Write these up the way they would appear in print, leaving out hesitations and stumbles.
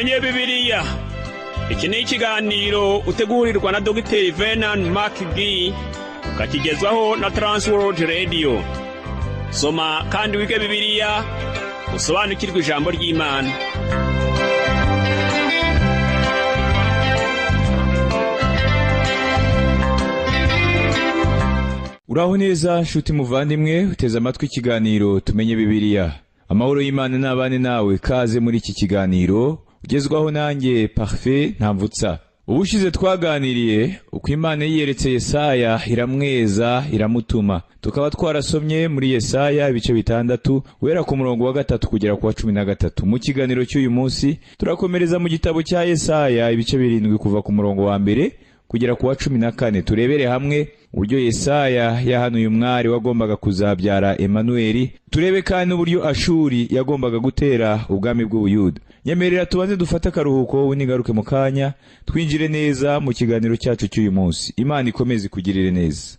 Tumenye Bibiliya. Iki ni ikiganiro utegurirwa na Dogiteri Venan McGee, ukakigezwaho na Transworld Radio. Soma kandi wige Bibiliya, usobanukirwe ijambo ry'Imana. Uraho neza nshuti muvandimwe uteze amatwi ikiganiro Tumenye Bibiliya. Amahoro y'Imana n'abane nawe. Kaze muri iki kiganiro ugezwaho nanjye Parfait Ntamvutsa. Ubushize twaganiriye uko Imana yiyeretse Yesaya, iramweza, iramutuma. Tukaba twarasomye muri Yesaya ibice 6 guhera ku murongo wa 3 kugera ku wa 13. Mu kiganiro cy'uyu munsi turakomereza mu gitabo cya Yesaya ibice 7 kuva ku murongo wa 1 kugera ku wa 14, turebere hamwe uburyo Yesaya yahanuye umwari wagombaga kuzabyara Emanueli, turebe kandi n'uburyo Ashuri yagombaga gutera ubwami bw'Ubuyuda. Nyemerera tubanze dufate akaruhuko, ubundi ngaruke mu kanya twinjire neza mu kiganiro cyacu cy'uyu munsi. Imana ikomeze ikugirire neza.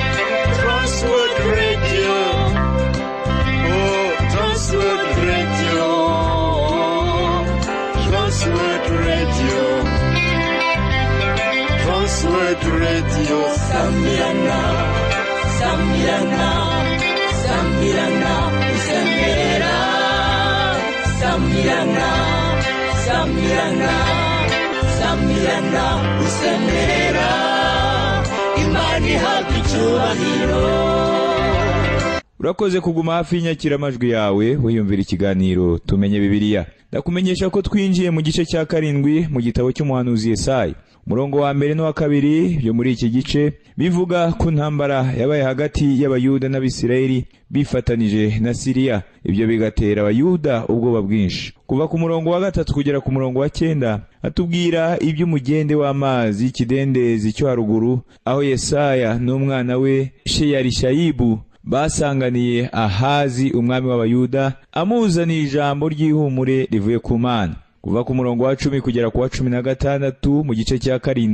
Transworld Radio. Oh, Transworld Radio. Transworld Radio. Transworld Radio. Sambirana, sambirana, sambirana, isembera. Sambirana, sambirana, sambirana, isembera. Imana ihabwa icyubahiro. Urakoze kuguma hafi y'inyakiramajwi yawe wiyumvira ikiganiro Tumenye Bibiliya. Ndakumenyesha ko twinjiye mu gice cya 7 mu gitabo cy'umuhanuzi Yesaya. Umurongo wa 1 n'uwa 2 byo muri iki gice bivuga ku ntambara yabaye hagati y'Abayuda n'Abisirayeli bifatanije na Siriya. Ibyo bigatera Abayuda ubwoba bwinshi. Kuva ku murongo wa 3 kugera ku murongo wa 9 atubwira iby'umugende w'amazi y'ikidendezi cyo haruguru, aho Yesaya n'umwana we Sheyarishayibu basanganiye Ahazi umwami w'Abayuda, amuzaniye ijambo ry'ihumure rivuye ku Mana. Kuva ku murongo wa 10 kugera ku wa 16 mu gice cya 7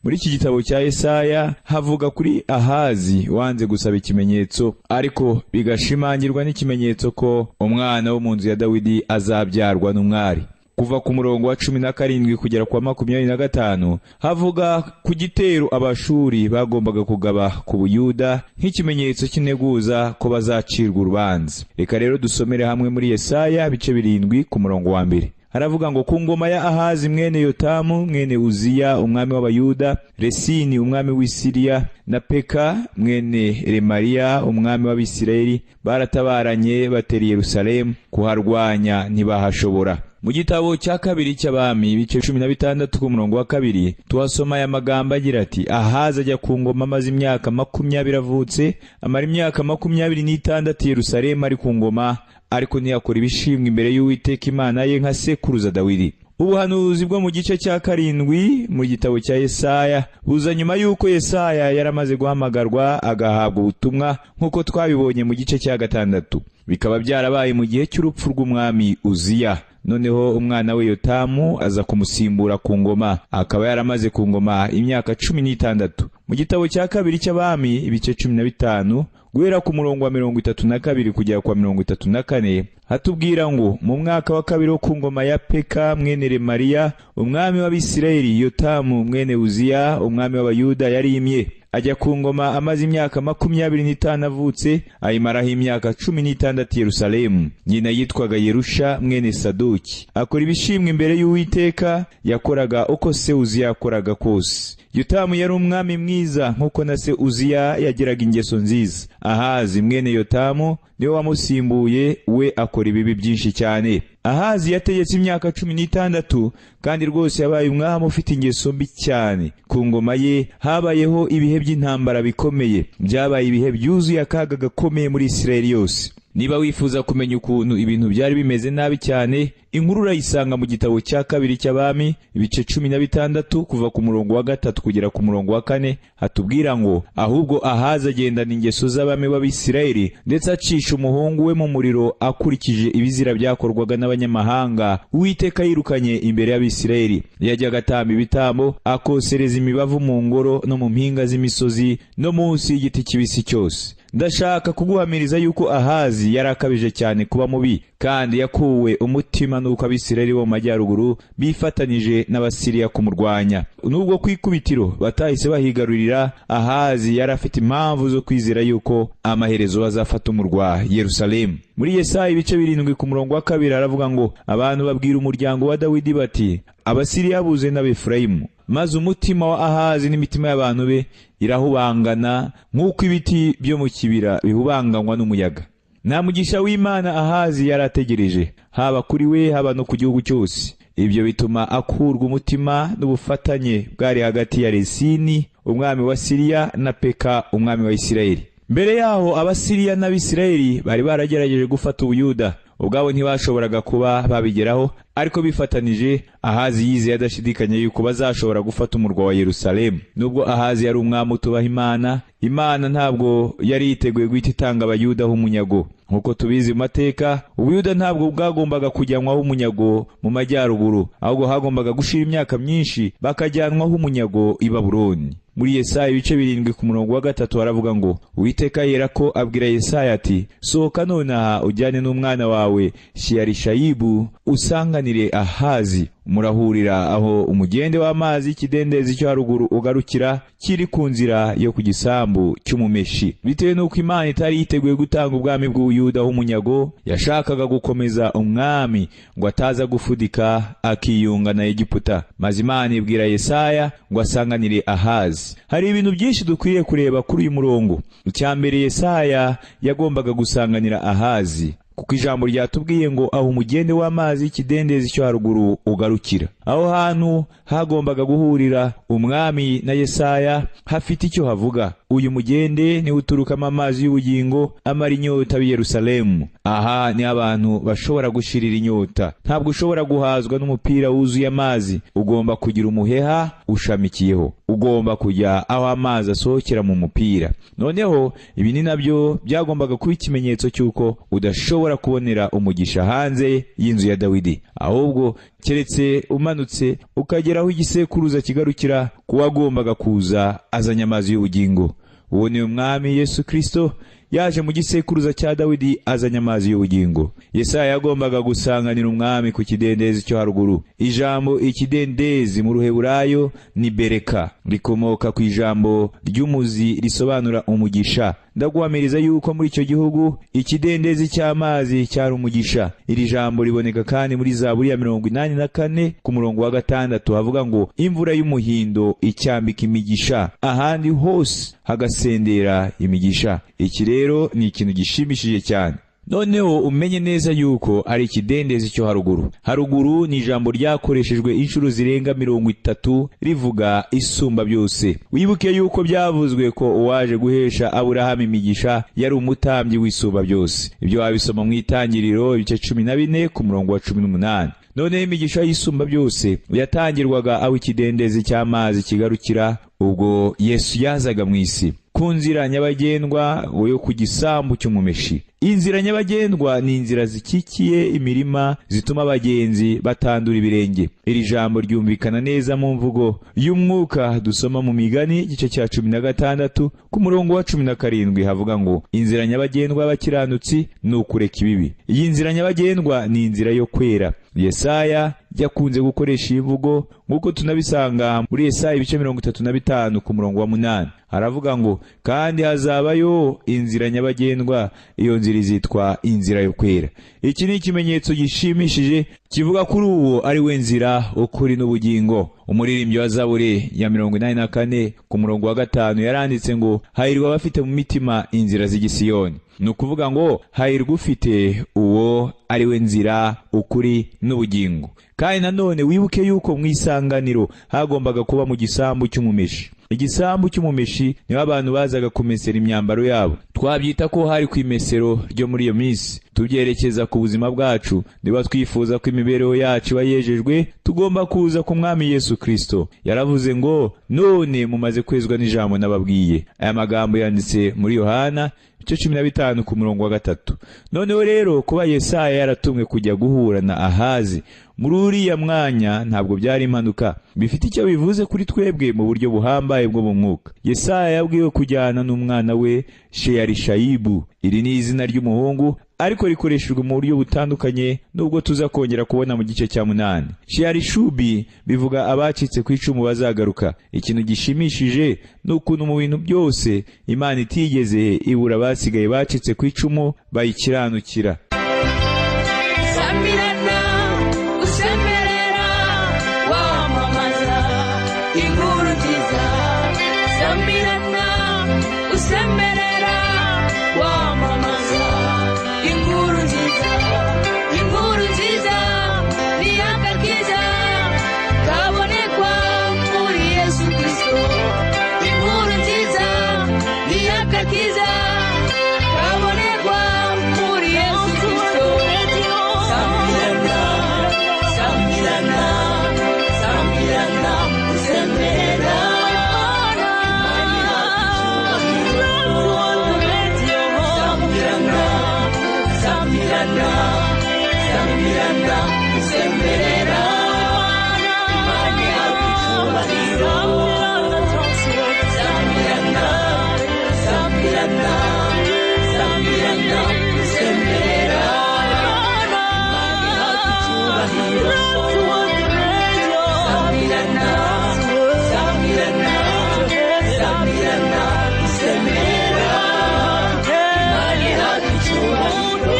muri iki gitabo cya Yesaya havuga kuri Ahazi wanze gusaba ikimenyetso, ariko bigashimangirwa n'ikimenyetso ko umwana wo mu nzu ya Dawidi azabyarwa n'umwari. Kuva ku murongo wa 17 kugera ku wa 25 havuga ku gitero Abashuri bagombaga kugaba ku Buyuda nk'ikimenyetso cy'integuza ko bazacirwa urubanza. Reka rero dusomere hamwe muri Yesaya ibice 7 ku murongo wa 1. Haravuga ngo: ku ngoma ya Ahazi mwene Yotamu mwene Uziya umwami w'Abayuda, Resini umwami w'i Siriya na Peka mwene Remaliya umwami w'Abisirayeli baratabaranye batera Yerusalemu, kuharwanya ntibahashobora. Mu gitabo cya 2 cy'Abami ibice 16 ku murongo wa 2 tuhasoma aya magambo agira ati: Ahazi ajya ku ngoma amaze imyaka 20 avutse, amara imyaka 26 Yerusalemu ari ku ngoma, ariko ntiyakora ibishimwa imbere y'Uwiteka Imana ye nka sekuruza Dawidi. Ubuhanuzi bwo mu gice cya 7 mu gitabo cya Yesaya buza nyuma y'uko Yesaya yaramaze guhamagarwa agahabwa ubutumwa nk'uko twabibonye mu gice cya 6, bikaba byarabaye mu gihe cy'urupfu rw'umwami Uziya. Noneho umwana we Yotamu aza kumusimbura ku ngoma, akaba yaramaze ku ngoma imyaka 16. Mu gitabo cya 2 cy'Abami ibice 15 guhera ku murongo wa 32 kugera ku wa 34 hatubwira ngo: mu mwaka wa 2 wo ku ngoma ya Peka mwene Remaliya umwami w'Abisirayeli, Yotamu mwene Uziya umwami w'Abayuda yarimye, ajya ku ngoma amaze imyaka 25 avutse, ayimaraho imyaka 16 Yerusalemu. Nyina yitwaga Yerusha mwene Sadoki. Akora ibishimwa imbere y'Uwiteka, yakoraga uko se Uziya yakoraga kose. Yotamu yari umwami mwiza nk'uko na se Uziya yagiraga ingeso nziza. Ahazi mwene Yotamu niwe wamusimbuye, we akora ibibi byinshi cyane. Ahazi yategetse imyaka 16, kandi rwose yabaye umwami ufite ingeso mbi cyane. Ku ngoma ye habayeho ibihe by'intambara bikomeye, byabaye ibihe byuzuye akaga gakomeye muri Isirayeli yose. Niba wifuza kumenya ukuntu ibintu byari bimeze nabi cyane, inkuru urayisanga mu gitabo cya kabiri cy'Abami, ibice 16, kuva ku murongo wa 3 kugera ku murongo wa 4. Hatubwira ngo: ahubwo Ahazi agendana ingeso z'abami b'Abisirayeli, ndetse acisha umuhungu we mu muriro akurikije ibizira byakorwaga n'abanyamahanga Uwiteka yirukanye imbere y'Abisirayeli. Yajyaga atamba ibitambo, akosereza imibavu mu ngoro no mu mpinga z'imisozi no munsi y'igiti kibisi cyose. Ndashaka kuguhamiriza yuko Ahazi yari akabije cyane kuba mubi, kandi yakuwe umutima n'uko Abisirayeli bo mu majyaruguru bifatanije n'Abasiriya kumurwanya. Nubwo ku ikubitiro batahise bahigarurira, Ahazi yari afite impamvu zo kwizera yuko amaherezo bazafata umurwa Yerusalemu. Muri Yesaya ibice 7 ku murongo wa 2 aravuga ngo: abantu babwira umuryango wa Dawidi bati: Abasiriya buze n'Abefurayimu. Maze umutima wa Ahazi n'imitima y'abantu be irahubangana nk'uko ibiti byo mu kibira bihubanganywa n'umuyaga. Nta mugisha w'Imana Ahazi yari ategereje, haba kuri we, haba no ku gihugu cyose. Ibyo bituma akurwa umutima n'ubufatanye bwari hagati ya Resini umwami wa Siriya na Peka umwami wa Isirayeli. Mbere yaho Abasiriya n'Abisirayeli bari baragerageje gufata Ubuyuda. Ubwabo ntibashoboraga kuba babigeraho, ariko bifatanije, Ahazi yizeye adashidikanya yuko bazashobora gufata umurwa wa Yerusalemu. Nubwo Ahazi yari umwami utubaha Imana, Imana ntabwo yari yiteguye guhita itanga Abayuda ho umunyago. Nk'uko tubizi mu mateka, Ubuyuda ntabwo bwagombaga kujyanwaho umunyago mu majyaruguru, ahubwo hagombaga gushira imyaka myinshi bakajyanwaho umunyago i Babuloni. Muri Yesaya ibice 7 ku murongo wa 3 haravuga ngo: Uwiteka yerako abwira Yesaya ati: sohoka nonaha ujyane n'umwana wawe Shiyarishayibu, usanganire Ahazi. Murahurira aho umugende w'amazi y'ikidendezi cyo haruguru ugarukira, kiri ku nzira yo ku gisambu cy'umumeshi. Bitewe n'uko Imana itari yiteguye gutanga ubwami bw'Ubuyuda h'umunyago, yashakaga gukomeza umwami ngo ataza gufudika akiyunga na Egiputa. Maze Imana ibwira Yesaya ngo asanganire Ahazi. Hari ibintu byinshi dukwiriye kureba kuri uyu murongo. Icya mbere, Yesaya yagombaga gusanganira Ahazi, kuko ijambo ryatubwiye ngo aho umugende w'amazi y'ikidendezi cyo haruguru ugarukira. Aho hantu hagombaga guhurira umwami na Yesaya hafite icyo havuga. Uyu mugende niwo uturukamo amazi y'ubugingo amara inyota b'i Yerusalemu. Aha ni abantu bashobora gushirira inyota. Ntabwo ushobora guhazwa n'umupira wuzuye amazi, ugomba kugira umuheha ushamikiyeho. Ugomba kujya aho amazi asohokera mu mupira. Noneho ibi ni nabyo byagombaga kuba ikimenyetso cy'uko udashobora kubonera umugisha hanze y'inzu ya Dawidi, ahubwo keretse umanutse ukagera aho igisekuruza kigarukira kuwagombaga kuza azanye amazi y'ubugingo. Uwo ni umwami Yesu Kristo, yaje mu gisekuruza cya Dawidi azanye amazi y'ubugingo. Yesaya yagombaga gusanganira umwami ku kidendezi cyo haruguru. Ijambo ikidendezi mu Ruheburayo ni bereka, rikomoka ku ijambo ry'umuzi risobanura umugisha. Ndaguhamiriza yuko muri icyo gihugu ikidendezi cy'amazi cyari umugisha. Iri jambo riboneka kandi muri Zaburi ya 84 ku murongo wa 6, havuga ngo: imvura y'umuhindo icyambika imigisha, ahandi hose hagasendera imigisha. Iki rero ni ikintu gishimishije cyane. Noneho umenye neza yuko ari ikidendezi cyo haruguru. Haruguru ni ijambo ryakoreshejwe inshuro zirenga 30 rivuga isumba byose. Wibuke yuko byavuzwe ko uwaje guhesha Aburahamu imigisha yari umutambyi w'isumba byose. Ibyo wabisoma mu Itangiriro ibice 14 ku murongo wa 18. Noneho imigisha y'isumba byose yatangirwaga aho ikidendezi cy'amazi kigarukira ubwo Yesu yazaga mu isi, ku nzira nyabagendwa yo ku gisambu cy'umumeshi. Inzira nyabagendwa ni inzira zikikiye imirima zituma abagenzi batandura ibirenge. Iri jambo ryumvikana neza mu mvugo y'umwuka dusoma mu Migani igice cya 16 ku murongo wa 17, havuga ngo: inzira nyabagendwa y'abakiranutsi ni ukureka ibibi. Iyi nzira nyabagendwa ni inzira yo kwera. Yesaya yakunze gukoresha iyi mvugo, nk'uko tunabisanga muri Yesaya ibice 35 ku murongo wa 8. Haravuga ngo: kandi hazabayo inzira nyabagendwa, iyo nzira izitwa inzira yo kwera. Iki ni ikimenyetso gishimishije kivuga kuri uwo ari we nzira, ukuri n'ubugingo. Umuririmbyi wa Zaburi ya 84 ku murongo wa 5 yaranditse ngo: hahirwa abafite mu mitima inzira z'igisiyoni. Ni ukuvuga ngo hahirwa ufite uwo ari we nzira, ukuri n'ubugingo. Kandi nanone wibuke yuko mu isanganiro hagombaga kuba mu gisambu cy'umumeshi. Igisambu cy'umumeshi niho abantu bazaga kumesera imyambaro yabo. Twabyita ko hari ku imesero ryo muri iyo minsi. Tubyerekeza ku buzima bwacu, niba twifuza ko imibereho yacu iba yejejwe, tugomba kuza ku Mwami Yesu Kristo. Yaravuze ngo: "None mumaze kwezwa n'ijambo nababwiye." Aya magambo yanditse muri Yohana ibice 15 ku murongo wa 3. Noneho rero, kuba Yesaya yaratumwe kujya guhura na Ahazi muri uriya mwanya ntabwo byari impanuka. Bifite icyo bivuze kuri twebwe mu buryo buhambaye bwo mu mwuka. Yesaya yabwiwe kujyana n'umwana we Sheyarishayibu. Iri ni izina ry'umuhungu, ariko rikoreshejwe mu buryo butandukanye nubwo tuza kongera kubona mu gice cya 8. Sheyarishubi bivuga abacitse ku icumu bazagaruka. Ikintu gishimishije ni ukuntu mu bintu byose Imana itigeze ibura abasigaye bacitse ku icumu bayikiranukira. Samirana, usemerera, wamamaza inkuru nziza. Samirana, usemerera, wamamaza inkuru nziza. Inkuru nziza ni agakiza kabonekwa muri Yesu Kristo. Inkuru nziza ni agakiza kabonekwa muri Yesu Kristo. Samirana, samirana, samirana, usemerera. Samirana, samirana, samirana, usemerera. Imana ihabwa icyubahiro. Samirana, samirana, samirana, usemerera. Imana ihabwa icyubahiro. Samirana, samirana, samirana, usemerera. Imana ihabwa icyubahiro.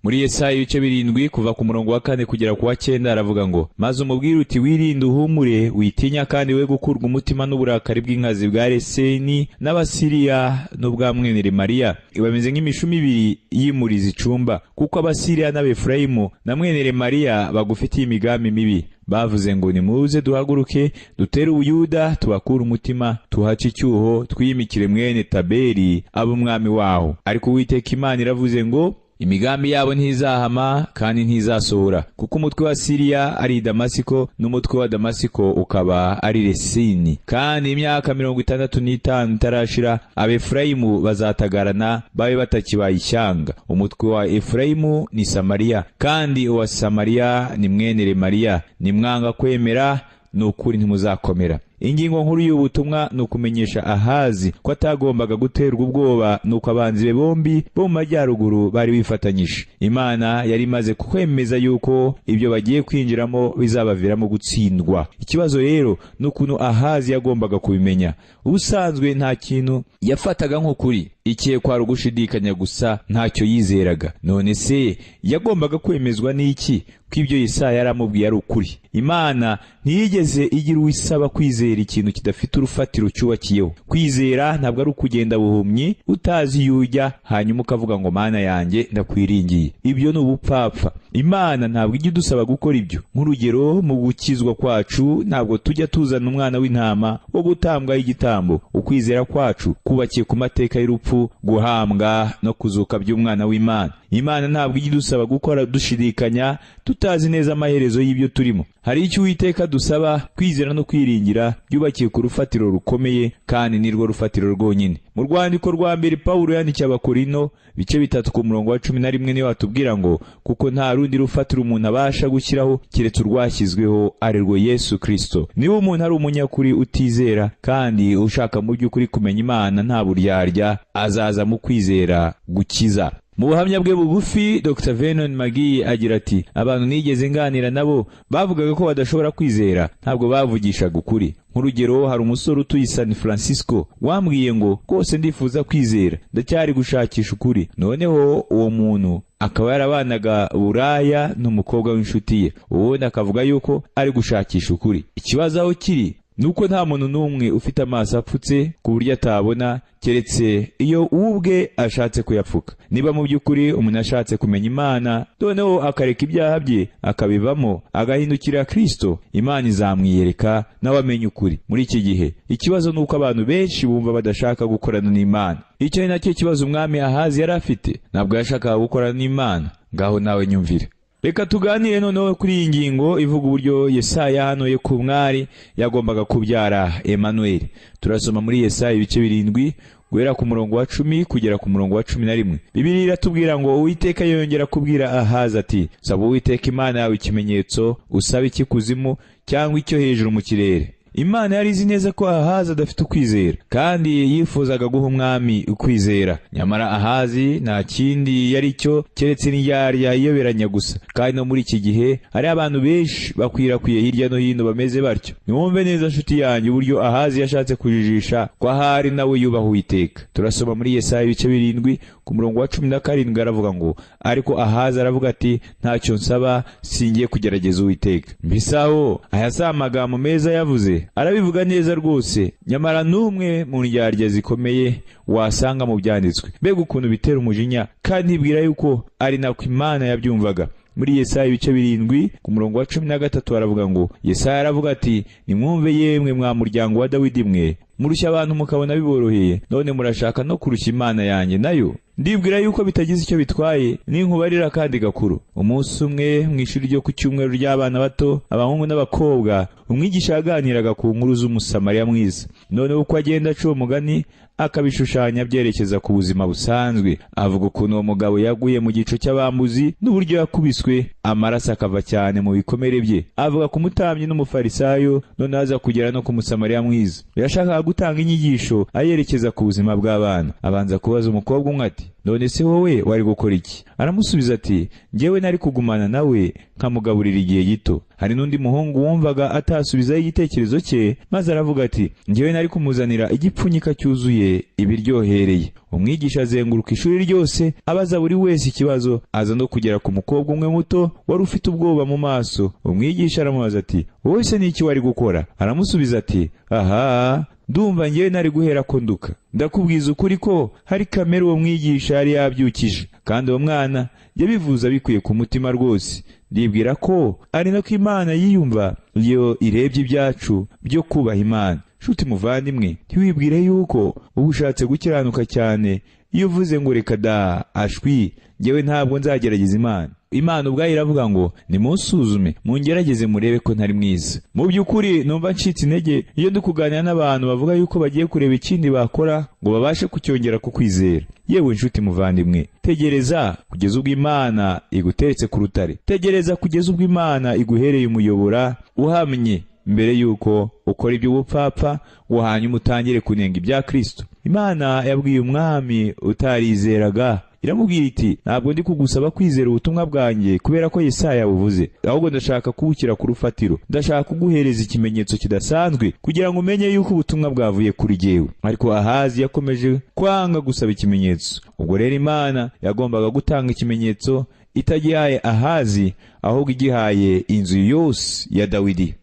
Muri Yesaya ibice 7, kuva ku murongo wa 4 kugera ku wa 9, aravuga ngo: "Maze umubwire uti: 'Wirinde, uhumure, witinya kandi we gukurwa umutima n'uburakari bw'inkazi bwa Reseni n'Abasiriya n'ubwa mwene Remaliya. Bameze nk'imishumi ibiri y'imuri zicumba, kuko Abasiriya n'Abefurayimu na mwene Remaliya bagufitiye imigambi mibi. Bavuze ngo: Nimuze duhaguruke dutere Ubuyuda, tubakure umutima, tuhace icyuho, twiyimikire mwene Taberi abe umwami waho.' Ariko Uwiteka Imana iravuze ngo: Imigambi yabo ntizahama kandi ntizasohora, kuko umutwe wa Siriya ari Damasiko n'umutwe wa Damasiko ukaba ari Resini. Kandi imyaka 65 itarashira, Abefurayimu bazatagarana babe batakibaye ishyanga. Umutwe wa Efurayimu ni Samariya, kandi uwa Samariya ni mwene Remaliya. Nimwanga kwemera, ni ukuri ntimuzakomera.'" Ingingo nkuru y'ubutumwa ni ukumenyesha Ahazi ko atagombaga guterwa ubwoba nuko abanzi be bombi bo mu majyaruguru bari bifatanyije. Imana yari imaze kwemeza yuko ibyo bagiye kwinjiramo bizabaviramo gutsindwa. Ikibazo rero ni ukuntu Ahazi yagombaga kubimenya. Ubusanzwe nta kintu yafataga nk'ukuri, ikihe kwari ugushidikanya gusa, ntacyo yizeraga. None se yagombaga kwemezwa n'iki ko ibyo Yesaya yaramubwiye ari ukuri? Imana ntiyigeze igira uwisaba kwizera ikintu kidafite urufatiro cyubakiyeho. Kwizera ntabwo ari ukugenda buhumyi utazi iyo ujya, hanyuma ukavuga ngo: "Mana yanjye, ndakwiringiye." Ibyo ni ubupfapfa. Imana ntabwo ijya idusaba gukora ibyo. Nk'urugero, mu gukizwa kwacu ntabwo tujya tuzana umwana w'intama wo gutambwaho igitambo. Ukwizera kwacu kubakiye ku mateka y'urupfu, guhambwa no kuzuka by'umwana w'Imana. Imana ntabwo ijya idusaba gukora dushidikanya, tutazi neza amaherezo y'ibyo turimo. Hari icyo Uwiteka dusaba: kwizera no kwiringira byubakiye ku rufatiro rukomeye, kandi nirwo rufatiro rwonyine. Mu rwandiko rwa mbere Pawulo yandikiye Abakorino, bice 3 ku murongo wa 11, niyo watubwira ngo: "Kuko nta rundi rufatiro umuntu abasha gushyiraho keretse urwashyizweho, ari rwo Yesu Kristo." Niba umuntu ari umunyakuri utizera kandi ushaka mu by'ukuri kumenya Imana nta buryarya, azaza mu kwizera gukiza. Mu buhamya bwe bugufi, Dr Vernon McGee agira ati: "Abantu nigeze nganira nabo bavugaga ko badashobora kwizera ntabwo bavugishaga ukuri. Nk'urugero, hari umusore utuye i San Francisco wambwiye ngo: 'Rwose ndifuza kwizera, ndacyari gushakisha ukuri.' Noneho uwo muntu akaba yarabanaga buraya n'umukobwa w'inshuti ye, ubundi akavuga yuko ari gushakisha ukuri. Ikibazo aho kiri ni Nuko nta muntu n'umwe ufite amaso apfutse ku buryo atabona, keretse iyo ubwe ashatse kuyapfuka. Niba mu by'ukuri umuntu ashatse kumenya Imana, noneho akareka ibyaha bye akabivamo, agahindukira Kristo, Imana izamwiyereka nawe amenya ukuri. Muri iki gihe ikibazo ni uko abantu benshi bumva badashaka gukorana n'Imana. Icyo ni nacyo kibazo umwami Ahazi yari afite, ntabwo yashakaga gukorana n'Imana. Ngaho nawe nyumvire. Reka tuganire noneho kuri iyi ngingo ivuga uburyo Yesaya yahanuye ku mwari yagombaga kubyara Emanuweli. Turasoma muri Yesaya ibice 7, guhera ku murongo wa 10 kugera ku murongo wa 11. Bibiliya iratubwira ngo: "Uwiteka yongera kubwira Ahazi ati: 'Saba Uwiteka Imana yawe ikimenyetso, usabe icy'ikuzimu cyangwa icyo hejuru mu kirere.'" Imana yari izi neza ko Ahazi adafite ukwizera, kandi yifuzaga guha umwami ukwizera. Nyamara Ahazi nta kindi yari cyo keretse n'indyarya iyoberanya gusa. Kandi no muri iki gihe hari abantu benshi bakwirakwiye hirya no hino bameze batyo. Niwumve neza, nshuti yanjye, uburyo Ahazi yashatse kujijisha ko ahari nawe yubaha Uwiteka. Turasoma muri Yesaya ibice 7, ku murongo wa 17, aravuga ngo: "Ariko Ahazi aravuga ati: 'Ntacyo nsaba, singiye kugerageza Uwiteka.'" Mbese aho aya si amagambo meza yavuze? Arabivuga neza rwose, nyamara n'umwe mu ndyarya zikomeye wasanga mu byanditswe. Mbega ukuntu bitera umujinya! Kandi ntibwira yuko ari nako Imana yabyumvaga. Muri Yesaya ibice 7, ku murongo wa 13, aravuga ngo: "Yesaya aravuga ati: 'Nimwumve yemwe mwa muryango wa Dawidi mwe, murushya abantu mukabona biboroheye, none murashaka no kurushya Imana yanjye nayo.'" Ndibwira yuko bitagize icyo bitwaye ninkubarira kandi gakuru. Umunsi umwe mu ishuri ryo ku cyumweru ry'abana bato, abahungu n'abakobwa, umwigisha yaganiraga ku nkuru z'Umusamariya mwiza. Noneho uko agenda aca uwo mugani, akabishushanya byerekeza ku buzima busanzwe. Avuga ukuntu uwo mugabo yaguye mu gico cy'abambuzi n'uburyo yakubiswe amaraso akava cyane mu bikomere bye. Avuga ku mutambyi n'umufarisayo, noneho aza kugera no ku Musamariya mwiza. Yashakaga gutanga inyigisho ayerekeza ku buzima bw'abana. Abanza kubaza umukobwa umwe ati: "None se wowe wari gukora iki?" Aramusubiza ati: "Njyewe nari kugumana nawe nkamugaburira igihe gito." Hari n'undi muhungu wumvaga atasubizaho igitekerezo cye, maze aravuga ati: "Njyewe nari kumuzanira igipfunyika cyuzuye ibiryohereye." Umwigisha azenguruka ishuri ryose abaza buri wese ikibazo, aza no kugera ku mukobwa umwe muto wari ufite ubwoba mu maso. Umwigisha aramubaza ati: "Wowe se ni iki wari gukora?" Aramusubiza ati: "Aha, ndumva ngewe nari guhera ko nduka." Ndakubwiza ukuri ko hari kamere uwo mwigisha yari yabyukije, kandi uwo mwana yabivuza bikwiye ku mutima rwose. Ndibwira ko ari nako Imana yiyumva iyo irebye ibyacu byo kubaha Imana. Nshuti muvandimwe, ntiwibwire yuko uba ushatse gukiranuka cyane iyo uvuze ngo: "Reka da, ashwi, ngewe ntabwo nzagerageza Imana." Imana ubwayo iravuga ngo: "Nimunsuzume, mungerageze, murebe ko ntari mwiza." Mu by'ukuri numva ncitse intege iyo ndi kuganira n'abantu bavuga yuko bagiye kureba ikindi bakora ngo babashe kucyongera ku kwizera. Yewe nshuti muvandimwe, tegereza kugeza ubwo Imana iguteretse ku rutare, tegereza kugeza ubwo Imana iguhereye umuyobora uhamye mbere yuko ukora iby'ubupfapfa, ngo hanyuma utangire kunenga ibya Kristo. Imana yabwiye umwami utarizeraga, iramubwira iti: "Ntabwo ndi kugusaba kwizera ubutumwa bwanjye kubera ko Yesaya yabuvuze, ahubwo ndashaka kuwushyira ku rufatiro. Ndashaka kuguhereza ikimenyetso kidasanzwe kugira ngo umenye yuko ubutumwa bwavuye kuri jyewe." Ariko Ahazi yakomeje kwanga gusaba ikimenyetso. Ubwo rero Imana yagombaga gutanga ikimenyetso, itagihaye Ahazi, ahubwo igihaye inzu yose ya Dawidi.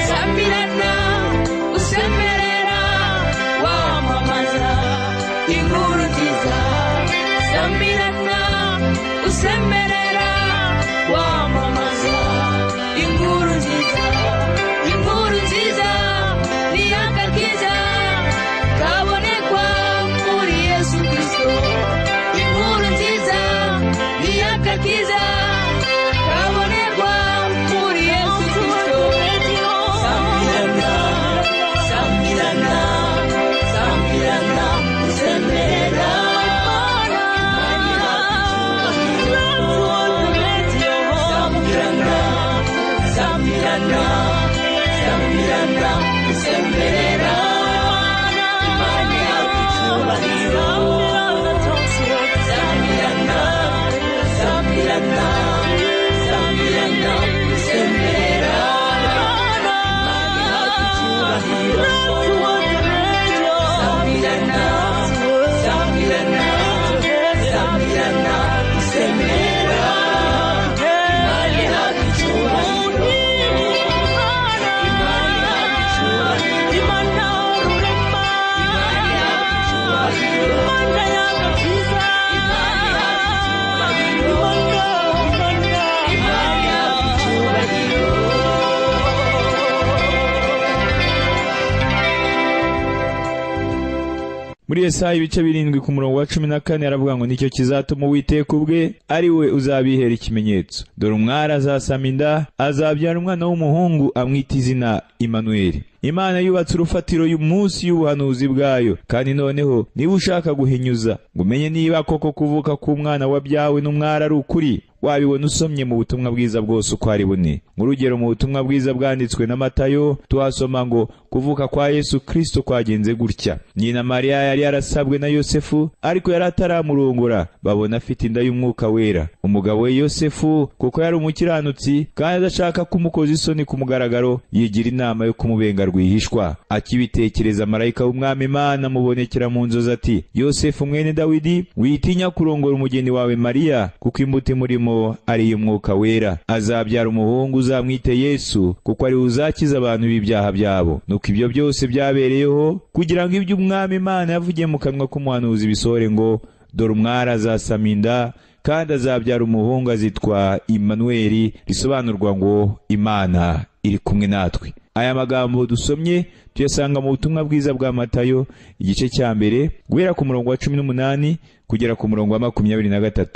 Samirana usemerera, wamamaza inkuru nziza. Samirana usemerera, wamamaza inkuru nziza. Inkuru nziza ni agakiza kabonekwa muri Yesu Kristo. Inkuru nziza ni agakiza kabonekwa muri Yesu Kristo. Samirana, samirana, samirana usemerera. Samirana. Muri Yesaya ibice 7 ku murongo wa 14 aravuga ngo nicyo kizatuma Uwiteka ubwe ari we uzabihera ikimenyetso. Dore umwari azasama inda, azabyara umwana w'umuhungu, amwita izina Imanueli. Imana yubatse urufatiro y'umunsi y'ubuhanuzi bwayo, kandi noneho niba ushaka guhinyuza ngo umenye niba koko kuvuka k'umwana wabyawe n'umwari ari ukuri, wabibona usomye mu butumwa bwiza bwose uko ari bune. Nk'urugero, mu butumwa bwiza bwanditswe na Matayo tuhasoma ngo kuvuka kwa Yesu Kristo kwagenze gutya: nyina Mariya yari yarasabwe na Yosefu, ariko yari ataramurongora, babona afite inda y'Umwuka Wera. Umugabo we Yosefu, kuko yari umukiranutsi kandi adashaka kumukoza isoni ku mugaragaro, yigira inama yo kumubenga rwihishwa. Akibitekereza, marayika w'Umwami Imana amubonekera mu nzozi ati: Yosefu mwene Dawidi, witinya kurongora umugeni wawe Mariya, kuko imbuto imurimo ari iy'Umwuka Wera. Azabyara umuhungu, uzamwite Yesu, kuko ari we uzakiza abantu b'ibyaha byabo. Nuko ibyo byose byabereyeho kugira ngo ibyo Umwami Imana yavugiye mu kanwa k'umuhanuzi bisohore ngo: dore umwari azasama inda kandi azabyara umuhungu, azitwa Imanueli, risobanurwa ngo Imana iri kumwe natwe. Aya magambo dusomye tuyasanga mu butumwa bwiza bwa Matayo igice cya 1, guhera ku murongo wa 18 kugera ku murongo wa 23.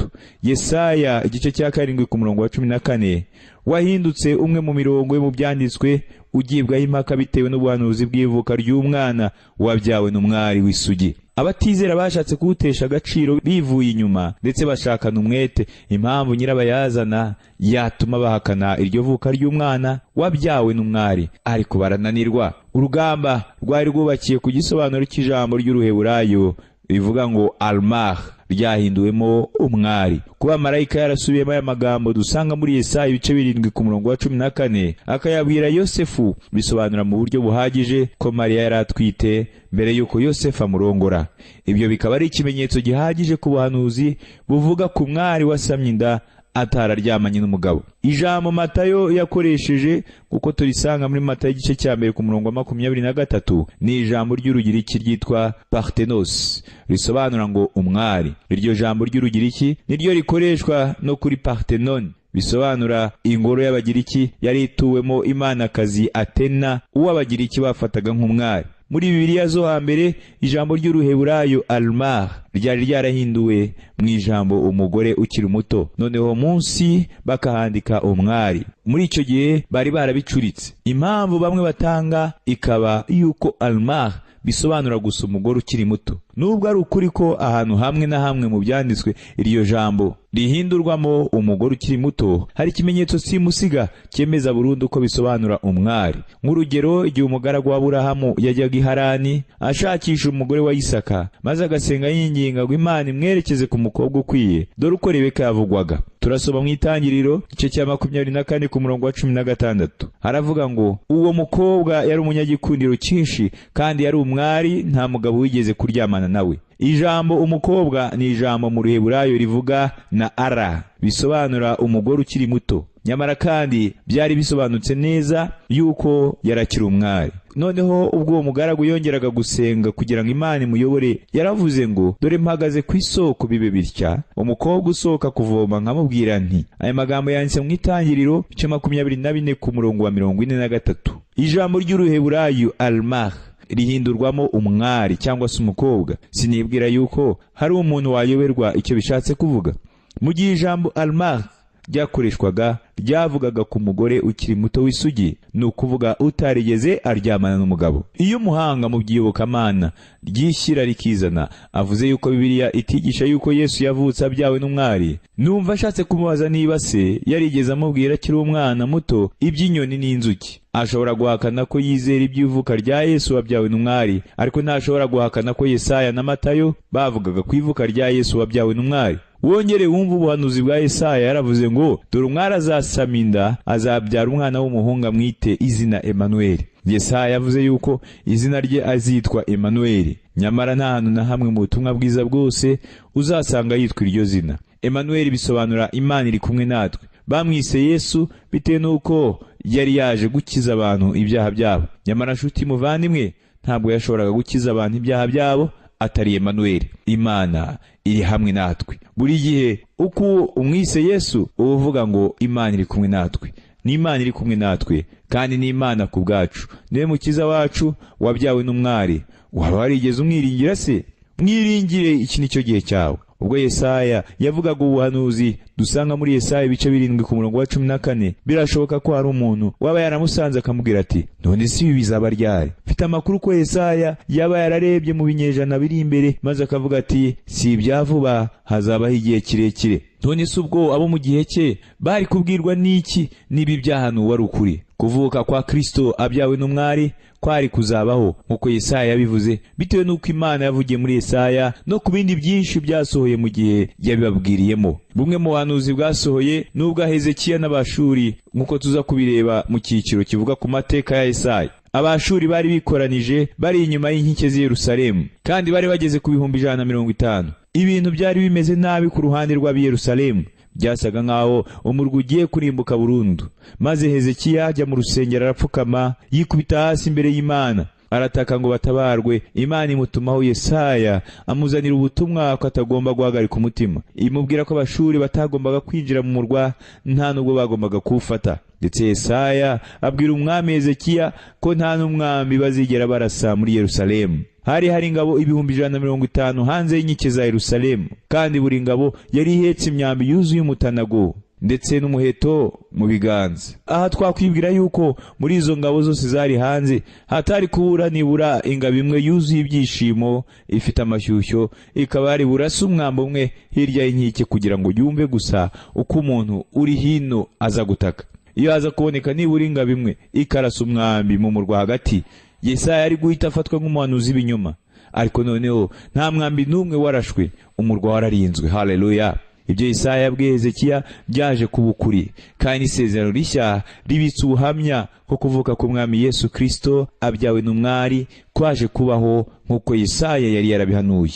Yesaya igice cya 7 ku murongo wa 14 wahindutse umwe mu mirongo yo mu byanditswe ugibwaho impaka bitewe n'ubuhanuzi bw'ivuka ry'umwana wabyawe n'umwari w'isugi. Abatizera bashatse kuwutesha agaciro bivuye inyuma, ndetse bashakana umwete impamvu nyirabayazana yatuma bahakana iryo vuka ry'umwana wabyawe n'umwari, ariko barananirwa. Urugamba rwari rwubakiye ku gisobanuro cy'ijambo ry'Uruheburayo rivuga ngo almah, ryahinduwemo umwari. Kuba marayika yarasubiyemo aya magambo dusanga muri Yesaya ibice 7 ku murongo wa 14 akayabwira Yosefu, bisobanura mu buryo buhagije ko Mariya yari atwite mbere y'uko Yosefu amurongora. Ibyo bikaba ari ikimenyetso gihagije ku buhanuzi buvuga ku mwari wasamye inda atararyamanye n'umugabo. Ijambo Matayo yakoresheje, kuko turisanga muri Matayo igice cya 1 ku murongo wa 23, ni ijambo ry'Urugiriki ryitwa parthenos, risobanura ngo umwari. Iryo jambo ry'Urugiriki niryo rikoreshwa no kuri Parthenon, bisobanura ingoro y'Abagiriki yari ituwemo imanakazi Atena, uwo Abagiriki bafataga nk'umwari. Muri Bibiliya zo hambere, ijambo ry'Uruheburayo almar ryari ryarahinduwe mu ijambo umugore ukiri muto, noneho munsi bakahandika umwari. Muri icyo gihe bari barabicuritse. Impamvu bamwe batanga ikaba yuko almar bisobanura gusa umugore ukiri muto. Nubwo ari ukuri ko ahantu hamwe na hamwe mu byanditswe iryo jambo rihindurwamo umugore ukiri muto, hari ikimenyetso simusiga cyemeza burundu ko bisobanura umwari. Nk'urugero, igihe umugaragu wa Aburahamu yajyaga i Harani ashakisha umugore wa Isaka, maze agasenga yinginga ngo Imana imwerekeze ku mukobwa ukwiye, dore uko Rebeka yavugwaga. Turasoma mu Itangiriro igice cya 24 ku murongo wa 16, haravuga ngo uwo mukobwa yari umunyagikundiro cyinshi kandi yari umwari, nta mugabo wigeze kuryamana nawe. Ijambo umukobwa ni ijambo mu Ruheburayo rivuga na ara, bisobanura umugore ukiri muto. Nyamara kandi byari bisobanutse neza yuko yarakiri umwari. Noneho ubwo uwo mugaragu yongeraga gusenga kugira ngo Imana imuyobore, yaravuze ngo dore mpagaze ku isoko, bibe bitya, umukobwa usohoka kuvoma nkamubwira nti. Aya magambo yanditse mu Itangiriro igice 24 ku murongo wa 43. Ijambo ry'Uruheburayo almah rihindurwamo umwari cyangwa se umukobwa. Sinibwira yuko hari umuntu wayoberwa icyo bishatse kuvuga. Mu gihe ijambo almah ryakoreshwaga, ryavugaga ku mugore ukiri muto w'isugi, ni ukuvuga utarigeze aryamana n'umugabo. Iyo umuhanga mu by'iyobokamana ryishyira rikizana avuze yuko Bibiliya itigisha yuko Yesu yavutse abyawe n'umwari, numva ashatse kumubaza niba se yarigeze amubwira akiri umwana muto iby'inyoni n'inzuki. Ashobora guhakana ko yizera iby'ivuka rya Yesu wabyawe n'umwari, ariko ntashobora guhakana ko Yesaya na Matayo bavugaga ku ivuka rya Yesu wabyawe n'umwari. Wongere wumve ubuhanuzi bwa Yesaya, yaravuze ngo dore umwari azasama inda, azabyara umwana w'umuhungu, amwite izina Emanueli. Yesaya yavuze yuko izina rye azitwa Emanueli, nyamara nta hantu na hamwe mu butumwa bwiza bwose uzasanga yitwa iryo zina. Emanueli bisobanura Imana iri kumwe natwe. Bamwise Yesu bitewe n'uko yari yaje gukiza abantu ibyaha byabo. Nyamara nshuti muvandimwe, ntabwo yashoboraga gukiza abantu ibyaha byabo atari Emanueli, Imana iri hamwe natwe. Buri gihe uko umwise Yesu, uba uvuga ngo Imana iri kumwe natwe. Ni Imana iri kumwe natwe kandi ni Imana ku bwacu. Niwe Mukiza wacu wabyawe n'umwari. Waba warigeze umwiringira se? Mwiringire, iki ni cyo gihe cyawe. Ubwo Yesaya yavugaga ubuhanuzi dusanga muri Yesaya ibice 7 ku murongo wa 14, birashoboka ko hari umuntu waba yaramusanze akamubwira ati: "None si ibi bizaba ryari?" Mfite amakuru ko Yesaya yaba yararebye mu binyejana biri imbere, maze akavuga ati: "Si ibya vuba, hazabaho igihe kirekire." None se ubwo abo mu gihe cye bari kubwirwa n'iki niba ibyahanuwe ari ukuri? Kuvuka kwa Kristo abyawe n'umwari kwari kuzabaho nk'uko Yesaya yabivuze, bitewe n'uko Imana yavugiye muri Yesaya no ku bindi byinshi byasohoye mu gihe yabibabwiriyemo. Bumwe mu buhanuzi bwasohoye n'ubwa Hezekiya n'Abashuri, nk'uko tuza kubireba mu cyiciro kivuga ku mateka ya Yesaya. Abashuri bari bikoranije bari inyuma y'inkike z'i Yerusalemu, kandi bari bageze ku 150,000. Ibintu byari bimeze nabi ku ruhande rw'ab'i Yerusalemu, byasaga nk'aho umurwa ugiye kurimbuka burundu. Maze Hezekiya ajya mu rusengero, arapfukama, yikubita hasi imbere y'Imana, arataka ngo batabarwe. Imana imutumaho Yesaya, amuzanira ubutumwa ko atagomba guhagarika umutima. Imubwira ko Abashuri batagombaga kwinjira mu murwa, nta nubwo bagombaga kuwufata. Ndetse Yesaya abwira umwami Hezekiya ko nta n'umwambi bazigera barasa muri Yerusalemu. Hari ingabo 150,000 hanze y'inkike za Yerusalemu, kandi buri ngabo yari ihetse imyambi yuzuye umutanago ndetse n'umuheto mu biganza. Aha twakwibwira yuko muri izo ngabo zose zari hanze hatari kubura nibura ingabo imwe yuzuye ibyishimo, ifite amashyushyo, ikaba yari burase umwambi umwe hirya y'inkike kugira ngo yumve gusa uko umuntu uri hino aza gutaka. Iyo haza kuboneka nibura ingabo imwe ikarasa umwambi mu murwa hagati, Yesaya yari guhita afatwa nk'umuhanuzi w'ibinyoma. Ariko noneho nta mwambi n'umwe warashwe, umurwa wararinzwe. Haleluya! Ibyo Yesaya yabwiye Hezekiya byaje kuba ukuri, kandi isezerano rishya ribitse ubuhamya ko kuvuka k'umwami Yesu Kristo abyawe n'umwari kwaje kubaho nk'uko Yesaya yari yarabihanuye.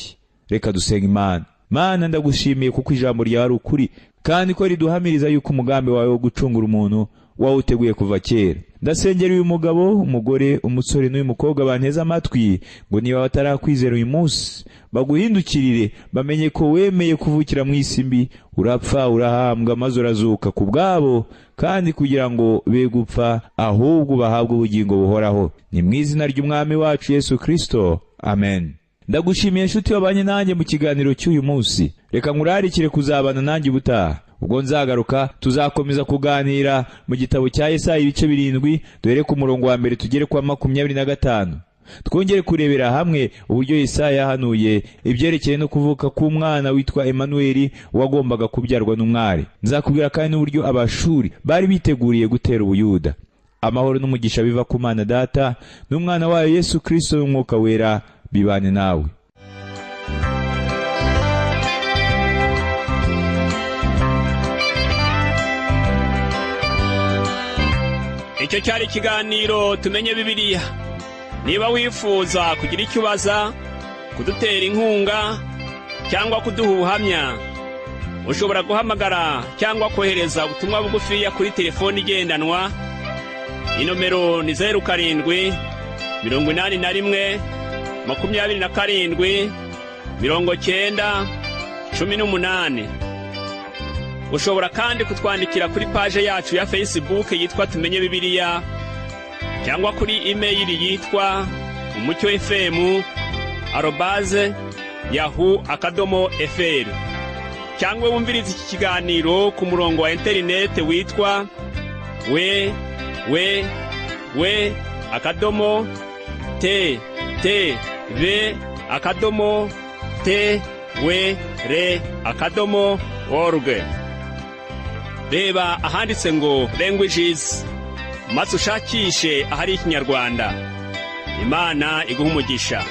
Reka dusenga Imana. Mana, ndagushimiye kuko ijambo ryawe ari ukuri, kandi ko riduhamiriza yuko umugambi wawe wo gucungura umuntu wawuteguye kuva kera. Ndasengera uyu mugabo, umugore, umusore n'uyu mukobwa banteze amatwi, ngo niba batarakwizera uyu munsi baguhindukirire, bamenye ko wemeye kuvukira mu isi mbi, urapfa, urahambwa, maze urazuka ku bwabo, kandi kugira ngo be gupfa ahubwo bahabwe ubugingo buhoraho. Ni mu izina ry'umwami wacu Yesu Kristo, amen. Ndagushimiye inshuti wabanye nanjye mu kiganiro cy'uyu munsi. Reka nkurarikire kuzabana nanjye ubutaha. Ubwo nzagaruka, tuzakomeza kuganira mu gitabo cya Yesaya ibice 7, duhere ku murongo wa 1 tugere kwa 25. Twongere kurebera hamwe uburyo Yesaya yahanuye ibyerekeye no kuvuka k'umwana witwa Emanuweli wagombaga kubyarwa n'umwari. Nzakubwira kandi n'uburyo Abashuri bari biteguriye gutera Ubuyuda. Amahoro n'umugisha biva ku Mana Data n'umwana wayo Yesu Kristo n'Umwuka Wera bibane nawe. Icyo cyari ikiganiro Tumenye Bibiliya. Niba wifuza kugira icyo ubaza, kudutera inkunga cyangwa kuduha ubuhamya, ushobora guhamagara cyangwa kohereza ubutumwa bugufiya kuri telefoni igendanwa. Inomero ni 07 81 27 90 18. Ushobora kandi kutwandikira kuri paje yacu ya Facebook yitwa Tumenye Bibiliya, cyangwa kuri imeyili yitwa umucyofm@yahoo.fr, cyangwa wumvirize iki kiganiro ku murongo wa interinete witwa www.ttb.twr.org. Reba ahanditse ngo languages, maze ushakishe ahari Ikinyarwanda. Imana iguha umugisha.